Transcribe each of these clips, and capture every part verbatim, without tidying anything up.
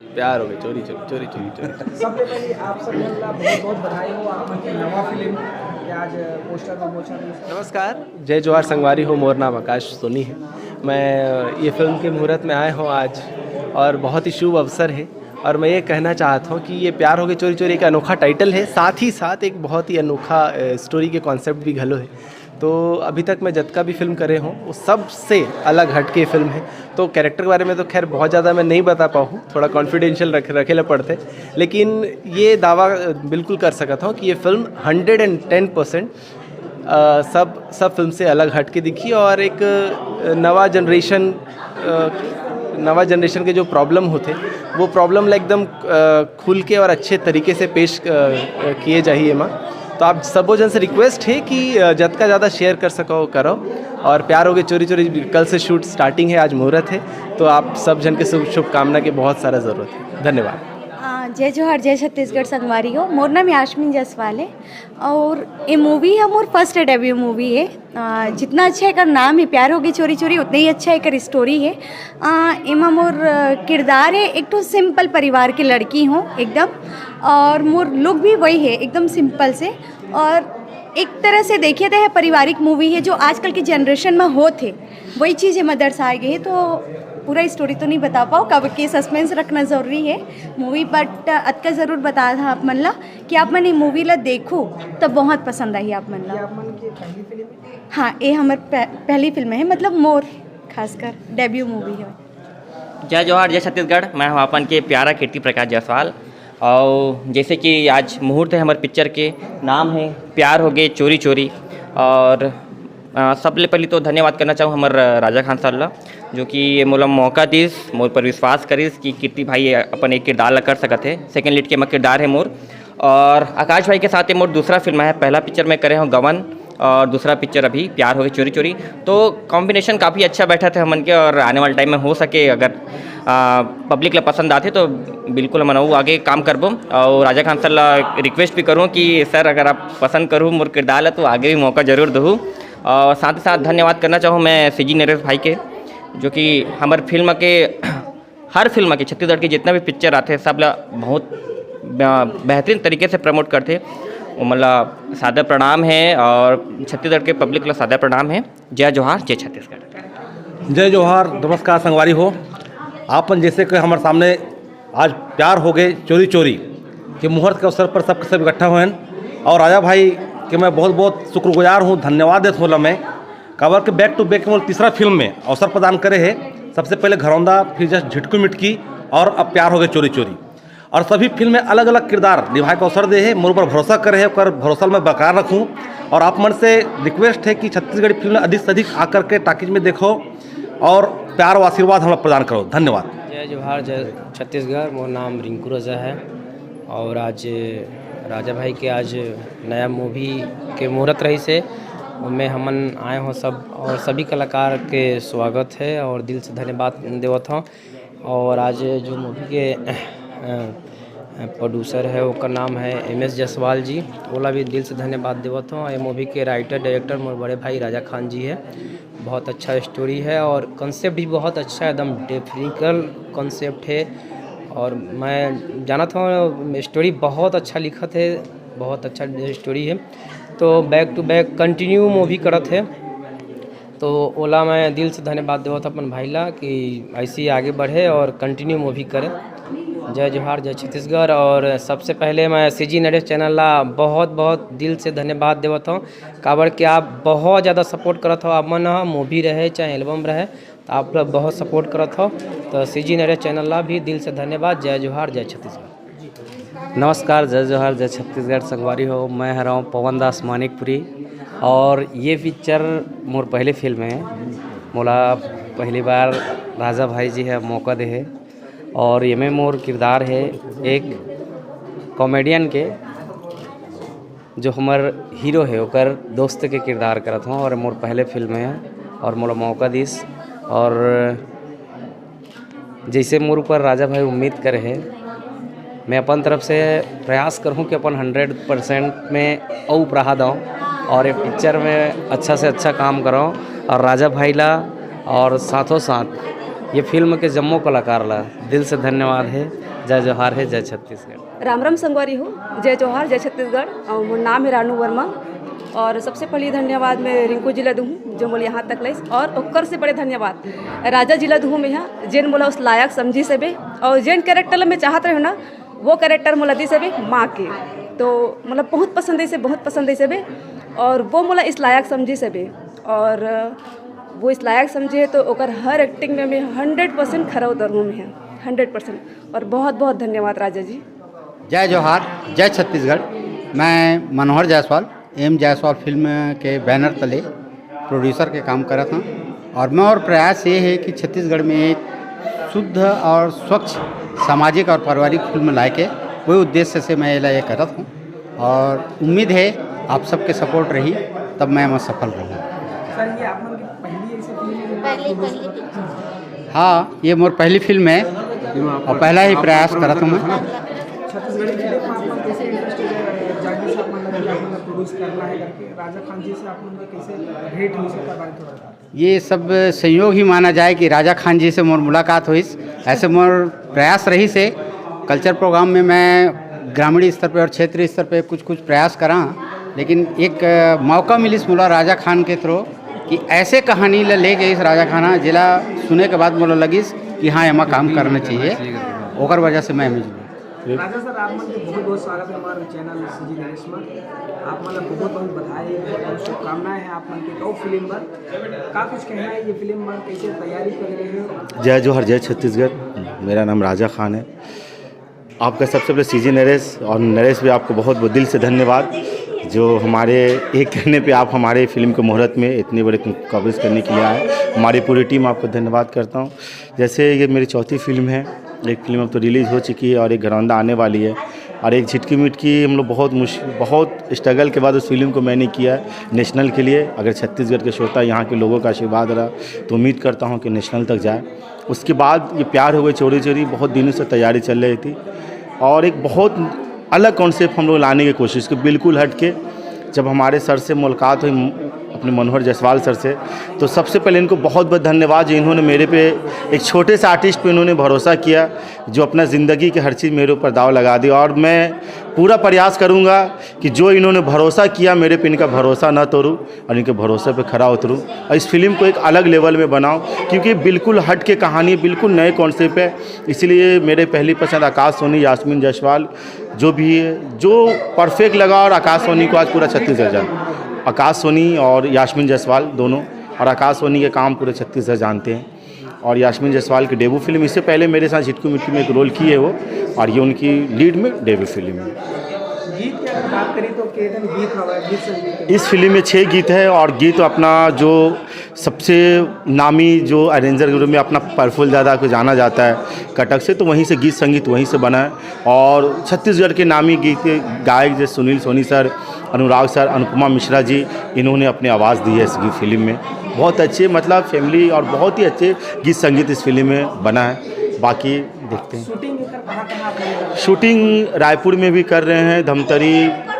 प्यार हो गए चोरी चोरी चोरी चोरी चोरी। सबले पहले आप सब मन ला बहुत बहुत बधाई हो आप मन के नवा फिल्म के आज पोस्टर विमोचन। नमस्कार, जय जोहार संगवारी हो। मोर नाम आकाश सोनी है। मैं ये फिल्म के मुहूर्त में आया हूँ आज और बहुत ही शुभ अवसर है। और मैं ये कहना चाहता हूँ कि ये प्यार हो गए चोरी चोरी एक अनोखा टाइटल है, साथ ही साथ एक बहुत ही अनोखा स्टोरी के कॉन्सेप्ट भी घलो है। तो अभी तक मैं जतका भी फिल्म करे हूँ वो सबसे अलग हट के फिल्म है। तो कैरेक्टर के बारे में तो खैर बहुत ज़्यादा मैं नहीं बता पाऊँ, थोड़ा कॉन्फिडेंशियल रख रखे ला पड़ते, लेकिन ये दावा बिल्कुल कर सकता हूँ कि ये film hundred and ten percent sub sub film से अलग हट के दिखी और एक नवा जनरेशन नवा जनरेशन के जो प्रॉब्लम होते वो प्रॉब्लम ला एकदम खुल के और अच्छे तरीके से पेश किए जाही एमा। तो आप सबो जन से रिक्वेस्ट है कि जतका ज़्यादा शेयर कर सको करो। और प्यार हो गए चोरी चोरी कल से शूट स्टार्टिंग है, आज मुहूर्त है। तो आप सब जन के शुभ शुभकामना के बहुत सारा ज़रूरत है। धन्यवाद। जय जोहार, जय छत्तीसगढ़ संगवारी हो। मोर नाम यास्मिन जायसवाल है और ये मूवी है मोर फर्स्ट डेब्यू मूवी है। जितना अच्छा एकर नाम है प्यार हो गई चोरी चोरी, उतना ही अच्छा एकर स्टोरी है। एमा मोर किरदार है एक ठो सिंपल परिवार के लड़की हूँ एकदम, और मोर लुक भी वही है एकदम सिंपल से। और एक तरह से देखिए तो यह पारिवारिक मूवी है जो आजकल की जनरेशन में होत है, वही चीज़ एमा दर्शाए गए है। तो पूरा स्टोरी तो नहीं बता पाओ, काबर के सस्पेंस रखना ज़रूरी है मूवी, बट अतका ज़रूर बता था आप मन ला कि आप मन ये मूवी ला देखो तो बहुत पसंद आई आप मन ला। हाँ, ये हमार पह, पहली फिल्म है, मतलब मोर खासकर डेब्यू मूवी है। जय जोहार, जय छत्तीसगढ़। मैं हूँ अपन के प्यारा कीर्ति प्रकाश जायसवाल। और जैसे कि आज मुहूर्त है हमारे पिक्चर के, नाम है प्यार हो गए चोरी चोरी। और सबले पहले तो धन्यवाद करना चाहूँ हमार राजा खान सर ला, जो कि ये मोला मौका दिस, मोर पर विश्वास करिस कि कीर्ति भाई अपन एक किरदार ला कर सकत है। सेकंड लीड के मैं किरदार है मोर। और आकाश भाई के साथ ये मोर दूसरा फिल्म है। पहला पिक्चर मैं करे हूँ गवन और दूसरा पिक्चर अभी प्यार हो गए चोरी चोरी। तो कॉम्बिनेशन काफ़ी अच्छा बैठा था हमन के, और आने वाले टाइम में हो सके अगर पब्लिक ला पसंद आते तो बिल्कुल हमन अउ आगे काम करबो। और राजा खान सर ला रिक्वेस्ट भी करूँ कि सर, अगर आप पसंद करूँ मोर किरदार ला तो आगे भी मौका जरूर दहू। और साथ ही साथ धन्यवाद करना चाहूँ मैं सीजी नरेश भाई के, जो कि हमारे फिल्म के हर फिल्म के, छत्तीसगढ़ के जितना भी पिक्चर आते हैं सब ला बहुत बेहतरीन तरीके से प्रमोट करते हैं। वो मतलब सादर प्रणाम है और छत्तीसगढ़ के पब्लिक ला सादर प्रणाम है। जय जोहार, जय छत्तीसगढ़। जय जोहार, नमस्कार संगवारी हो। आपन जैसे कि हमारे सामने आज प्यार हो गए चोरी चोरी के मुहूर्त के अवसर पर सबके सब इकट्ठा हुए हैं और राजा भाई के मैं बहुत बहुत शुक्रगुजार हूँ, धन्यवाद देत होला मैं। काबर के बैक टू बैक मोर तीसरा फिल्म में अवसर प्रदान करे है। सबसे पहले घरौंदा, फिर जस्ट झिटकू मिटकी और अब प्यार हो गए चोरी चोरी। और सभी फिल्म में अलग अलग किरदार निभाए के अवसर दे है। मोर ऊपर भरोसा करे है, ओकर भरोसा मैं बरकरार रखूँ। और आप मन से रिक्वेस्ट है कि छत्तीसगढ़ी फिल्म अधिक से अधिक आकर के टाकीज में देखो और प्यार और आशीर्वाद हमरा प्रदान करो। धन्यवाद। जय जोहार, जय छत्तीसगढ़। मोर नाम रिंकू रजा है और आज राजा भाई के आज नया मूवी के मुहूर्त रही से उनमें हमन आए हों सब और सभी कलाकार के स्वागत है और दिल से धन्यवाद देवत हों। और आज जो मूवी के प्रोड्यूसर है ओकर नाम है एम एस जायसवाल जी, ओला भी दिल से धन्यवाद देवत हों। ये मूवी के राइटर डायरेक्टर मोर बड़े भाई राजा खान जी है। बहुत अच्छा स्टोरी है और कॉन्सेप्ट भी बहुत अच्छा है, एकदम टेक्निकल कॉन्सेप्ट है। और मैं जानत हों स्टोरी बहुत अच्छा लिखत है, बहुत अच्छा स्टोरी है। तो back to back continue movie करत है, तो ओला मैं दिल से धन्यवाद देवत अपन भाई ला कि ऐसे ही आगे बढ़े और कंटिन्यू मूवी करे। जय जोहार, जय छत्तीसगढ़। और सबसे पहले मैं सीजी नरेश चैनल ला बहुत बहुत दिल से धन्यवाद देवत हों, काबर कि आप बहुत ज़्यादा सपोर्ट करत हो। आप मन ह मूवी रहे चाहे एल्बम रहे, तो आप लोग बहुत सपोर्ट करत हो। तो सीजी नरेश चैनल ला भी दिल से धन्यवाद। जय जोहार, जय छत्तीसगढ़। नमस्कार, जय जोहार, जय छत्तीसगढ़ संगवारी हो। मैं हरव पवन दास मानिकपुरी और ये पिक्चर मोर पहली फिल्म है। मोला पहली बार राजा भाई जी है मौका दे है और एमे मोर किरदार है एक कॉमेडियन के, जो हमर हीरो है ओकर दोस्त के किरदार करत हों और मोर पहले फिल्म है और मोला मौका दिस। और जैसे मोर ऊपर राजा भाई उम्मीद करे है, मैं अपन तरफ से प्रयास करहूँ कि अपन हंड्रेड परसेंट में अउ रहा दऊँ और ये पिक्चर में अच्छा से अच्छा काम करऊँ और राजा भाई ला और साथों साथ ये फिल्म के जम्मो कलाकार ला दिल से धन्यवाद है। जय जोहार है, जय छत्तीसगढ़। राम राम संगवारी हो, जय जोहार, जय छत्तीसगढ़। अउ मोर नाम है रानू वर्मा। और सबसे पहली धन्यवाद मैं रिंकू जी ला दूहूँ, जो मोला यहाँ तक लाइस, और ओकर से बड़े धन्यवाद राजा जी ला दूहूँ मैं यहाँ, जेन मोला उस लायक समझिस हबे, और जेन कैरेक्टर ला मैं चाहत रहे ना, वो कैरेक्टर मोला दिस हबे माँ के। तो मतलब बहुत पसंद है इसे, बहुत पसंद है इसे बे, और वो मोला इस लायक समझिस हबे, और वो इस लायक समझे है, तो ओकर हर एक्टिंग में मैं हंड्रेड परसेंट खरा उतरहूँ मैं, हंड्रेड परसेंट। और बहुत बहुत धन्यवाद राजा जी। जय जोहार, जय छत्तीसगढ़। मैं मनोहर जायसवाल, एम जायसवाल फिल्म के बैनर तले प्रोड्यूसर के काम करत हूँ, और मैं और प्रयास ये है कि छत्तीसगढ़ में एक शुद्ध और स्वच्छ सामाजिक और पारिवारिक फिल्म लाए के, वही उद्देश्य से मैं ये करत हूँ, और उम्मीद है आप सबके सपोर्ट रही, तब मैं, मैं सफल रहूँ। सर, ये आप मन की पहली ऐसी फिल्म है जो पहली, पहली पिक्चर। हाँ, ये मोर पहली फिल्म है और पहला ही प्रयास करत हूँ मैं। छत्तीसगढ़ी फिल्म में आप मन कैसे इंटरेस्ट है? जागीर साहब मन लगे, आप मन प्रोड्यूस करना है करके राजा खान जी से आप मन के कैसे भेंट हुई, इसके बारे में थोड़ा बताओ। ये सब संयोग ही माना जाए कि राजा खान जी से मोर मुलाकात हुई। ऐसे मोर प्रयास रहिस हे, कल्चर प्रोग्राम में मैं ग्रामीण स्तर पे और क्षेत्रीय स्तर पे कुछ कुछ प्रयास करा, लेकिन एक अ, मौका मिलिस मोला राजा खान के थ्रू कि ऐसे कहानी ला ले गइस राजा खान, जेला सुने के बाद मोला लगिस कि हाँ, एमा काम करना चाहिए। ओकर वजह से मैं एमे जुड़ूँ। राजा सर, आप मन के बहुत बहुत स्वागत है हमारे चैनल सीजी नरेश में। आप मन ला बहुत बहुत बधाई, बहुत बहुत शुभकामनाएं हैं आप मन के गौ फिल्म पर। का कुछ कहना है ये फिल्म पर, कैसे तैयारी कर रहे हो? जय जोहार, जय छत्तीसगढ़। मेरा नाम राजा खान है। आपका सबसे पहले सीजी नरेश और नरेश भी, आपको बहुत बहुत दिल से धन्यवाद, जो हमारे एक कहने पे आप हमारे फिल्म के मुहूर्त में इतनी बड़ी कवरेज करने के लिए आए। हमारी पूरी टीम आपको धन्यवाद करता हूँ। जैसे ये मेरी चौथी फिल्म है, एक फिल्म अब तो रिलीज़ हो चुकी है और एक घरौंदा आने वाली है, और एक झिटकी मिटकी हम लोग बहुत मुश-, बहुत स्ट्रगल के बाद उस फिल्म को मैंने किया है नेशनल के लिए। अगर छत्तीसगढ़ के श्रोता, यहाँ के लोगों का आशीर्वाद रहा, तो उम्मीद करता हूँ कि नेशनल तक जाए। उसके बाद ये प्यार हो गई चोरी चोरी, बहुत दिनों से तैयारी चल रही थी, और एक बहुत अलग कॉन्सेप्ट हम लोग लाने की कोशिश की, बिल्कुल हट के। जब हमारे सर से मुलाकात हुई, अपने मनोहर जायसवाल सर से, तो सबसे पहले इनको बहुत बहुत धन्यवाद, जो इन्होंने मेरे पे, एक छोटे से आर्टिस्ट पे इन्होंने भरोसा किया, जो अपना ज़िंदगी की हर चीज़ मेरे ऊपर दाव लगा दी। और मैं पूरा प्रयास करूँगा कि जो इन्होंने भरोसा किया मेरे पे, इनका भरोसा ना तोड़ूँ और इनके भरोसे पे खरा उतरूँ और इस फिल्म को एक अलग लेवल में बनाऊँ, क्योंकि बिल्कुल हट के कहानी, बिल्कुल नए कॉन्सेप्ट है। इसीलिए मेरे पहली पसंद आकाश सोनी, यास्मीन जायसवाल, जो भी है, जो परफेक्ट लगा। और आकाश सोनी को आज पूरा छत्तीसगढ़ जान, आकाश सोनी और यास्मीन जायसवाल दोनों, और आकाश सोनी के काम पूरे छत्तीसगढ़ जानते हैं। और यास्मीन जायसवाल की डेब्यू फिल्म, इससे पहले मेरे साथ झिटकू मिटकी में एक रोल की है वो, और ये उनकी लीड में डेब्यू फिल्म है। गीत की अगर बात करें तो केतन गीत हवा है, गीत संगीत है। इस फिल्म में छः गीत है, और गीत अपना जो सबसे नामी जो अरेंजर के रूप में अपना प्रफुल्ल दादा को जाना जाता है कटक से, तो वहीं से गीत संगीत वहीं से बना है। और छत्तीसगढ़ के नामी गीत के गायक जैसे सुनील सोनी सर, अनुराग सर, अनुपमा मिश्रा जी, इन्होंने अपनी आवाज़ दी है इस गीत फिल्म में। बहुत अच्छे, मतलब, फैमिली और बहुत ही अच्छे गीत संगीत इस फिल्म में बना है। बाकी देखते हैं। शूटिंग इधर कहाँ कहाँ आप लोग कर रहे हैं? शूटिंग रायपुर में भी कर रहे हैं, धमतरी,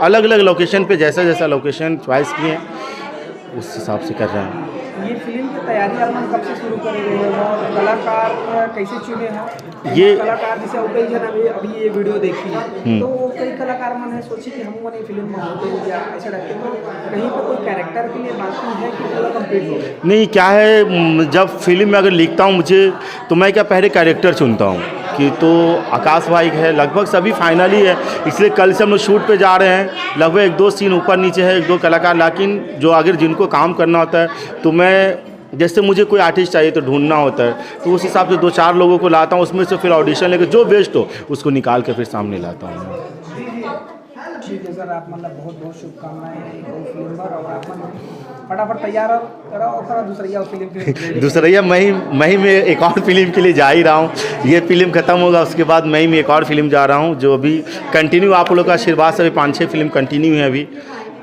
अलग अलग लोकेशन पे, जैसा जैसा लोकेशन चॉइस किए हैं, उस हिसाब से कर रहे हैं। ये फिल्म की तैयारी आप लोग कब से शुरू कर रहे हैं और कलाकार कैसे चुने हैं? ये कलाकार जैसे अब कई जन अभी, अभी ये वीडियो देखी है, हम्म। तो वो कई कलाकार मन है सोचे कि हम मन ये फिल्म में होते हैं या ऐसा टाइप के, तो कहीं पे कोई कैरेक्टर के लिए बाकी है कि पूरा कंप्लीट हो गया? नहीं, क्या है, म, जब फिल्म में अगर लिखता हूँ मुझे, तो मैं क्या पहले कैरेक्टर चुनता हूँ कि तो आकाश भाई है, लगभग सभी फाइनल ही है, इसलिए कल से हम लोग शूट पे जा रहे हैं। लगभग एक दो सीन ऊपर नीचे है, एक दो कलाकार, लेकिन जो अगर जिनको काम करना होता है, तो मैं, जैसे मुझे कोई आर्टिस्ट चाहिए तो ढूंढना होता है, तो उस हिसाब से दो चार लोगों को लाता हूँ, उसमें से फिर ऑडिशन लेके जो बेस्ट हो उसको निकाल के फिर सामने लाता हूँ। ठीक है सर, आप मतलब बहुत बहुत शुभकामनाएं हैं एक और फिल्म पर, और आप मतलब फटाफट तैयार हो, करो और करो दूसरा फिल्म के लिए। दूसरा, मैं ही, मैं ही में एक और फिल्म के लिए जा ही रहा हूँ। ये फिल्म ख़त्म होगा, उसके बाद मैं ही में एक और फिल्म जा रहा हूँ, जो अभी कंटिन्यू आप लोग का आशीर्वाद से अभी पाँच छः फिल्म कंटिन्यू है अभी।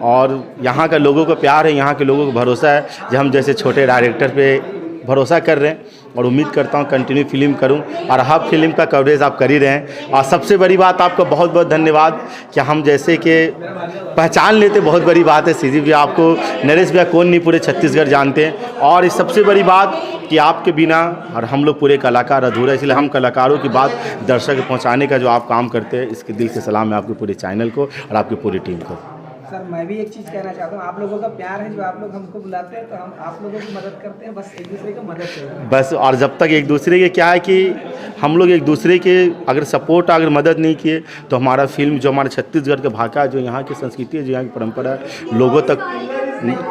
और यहाँ का लोगों का प्यार है, यहाँ के लोगों का भरोसा है, जो हम जैसे छोटे डायरेक्टर पे भरोसा कर रहे हैं। और उम्मीद करता हूँ कंटिन्यू फिल्म करूँ, और हर फिल्म का कवरेज आप कर ही रहे हैं। और सबसे बड़ी बात, आपका बहुत बहुत धन्यवाद कि हम जैसे कि पहचान लेते, बहुत बड़ी बात है। सीजी भैया आपको, नरेश भैया कौन नहीं पूरे छत्तीसगढ़ जानते हैं। और सबसे बड़ी बात कि आपके बिना और हम लोग पूरे कलाकार अधूरा, इसलिए हम कलाकारों की बात दर्शक पहुँचाने का जो आप काम करते हैं, इसके दिल से सलाम है आपके पूरे चैनल को और आपकी पूरी टीम को। सर, मैं भी एक चीज़ कहना चाहता हूँ, आप लोगों का प्यार है जो आप लोग हमको बुलाते हैं, तो हम आप लोगों की मदद करते हैं, बस एक दूसरे की मदद करते हैं। बस, और जब तक एक दूसरे के, क्या है कि हम लोग एक दूसरे के अगर सपोर्ट, अगर मदद नहीं किए, तो हमारा फिल्म, जो हमारे छत्तीसगढ़ के भाषा है, जो यहाँ की संस्कृति है, जो यहाँ की परंपरा है, लोगों तक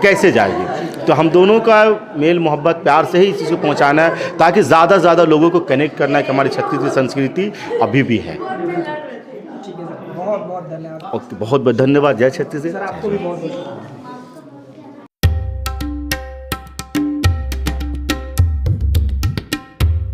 कैसे जाएगी? तो हम दोनों का मेल मोहब्बत, प्यार से ही इस चीज़ को पहुँचाना है, ताकि ज़्यादा से ज़्यादा लोगों को कनेक्ट करना है कि हमारी छत्तीसगढ़ संस्कृति अभी भी है। ठीक है सर, बहुत बहुत धन्यवाद। ओके, बहुत बहुत धन्यवाद। जय छत्तीसगढ़। सर, आपको भी बहुत बहुत